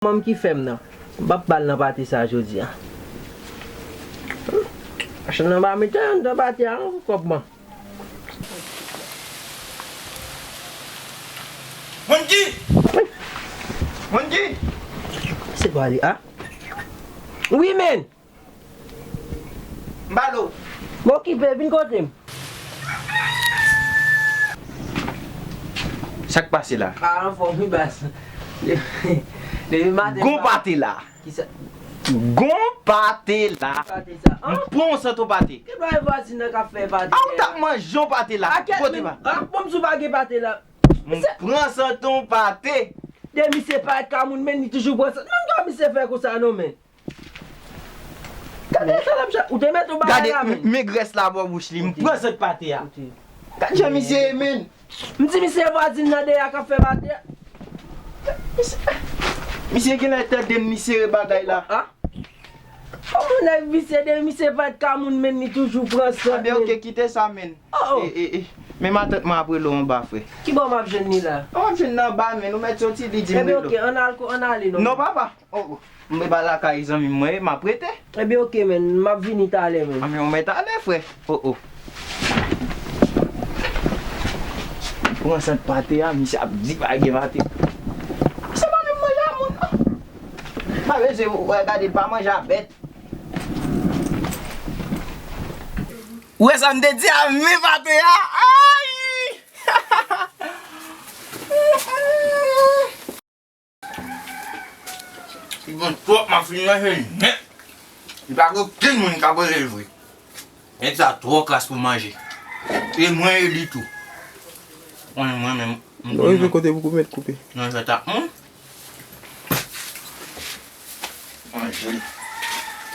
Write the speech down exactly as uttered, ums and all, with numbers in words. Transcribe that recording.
manman m ki fè m nan. M p ap ba l nan pate sa jodi a. Machann nan pa mete anndan pate a non pou kòb mwen. Monki! Monki! Se pa li a? Wi, men! M pale w. M okipe, vin kote m. Sa k pase la? A, anfòm, wi, baz. Depi maten. Gon pate la. Kisa? Gon pate la. Pate sa. M pran yon santon pate. Ki bagay vwazin nan k ap fè pate? A, ou t ap manje yon pate la. Kote pa? A, bon, m sou pa gen pate la. M pran santon pate. De misye parèt ka moun, men li toujou pran santon. Menm jan misye fè konsa non, men. Gade sa l ap ja. Ou te mete yon bagay la, men. Gade, men grès la bò bouch li. M pran sant pate a. Gade jan misye ye, men. M di misye vwazin nan dèyè a k ap fè pate a. Misye, misye genlè tande m, misye re bagay la. A? Kòman nèg visye de misye pa t ka moun, men li toujou pran sant. Anben, oke, kite sa, men. Oh, oh. E, e, e. Men matant mwen ap rele w anba, frè. Ki bò m ap jwenn li la? W ap jwenn li anba, men. Ou mèt soti, li di m rele w. Ebyen, oke, ann al ko-, ann ale non. Non, papa. Oh, oh. Mwen pa lakay zanmi m mwen ye, m ap rete. Ebyen, oke, men. M ap vini talè, men. Anben, ou mèt ale, frè. Oh, oh. Pran sant pate a, misye ap di pa gen pate. Misye pa menm manje a moun, non. Pa bezwen wè, gade, l pa manje a bèt. Ou wè sa m te di a, men pate a? Ay! Li bon twòp, m ap fin manje nèt. Li pa gen okenn moun k ap rele l vre. Nèg sa twò kras pou manje. E mwen e li tou. Mwen, mwen menm, m... Non, rive kote pou kou mèt koupe. Non, sa ta, hmm? Manje.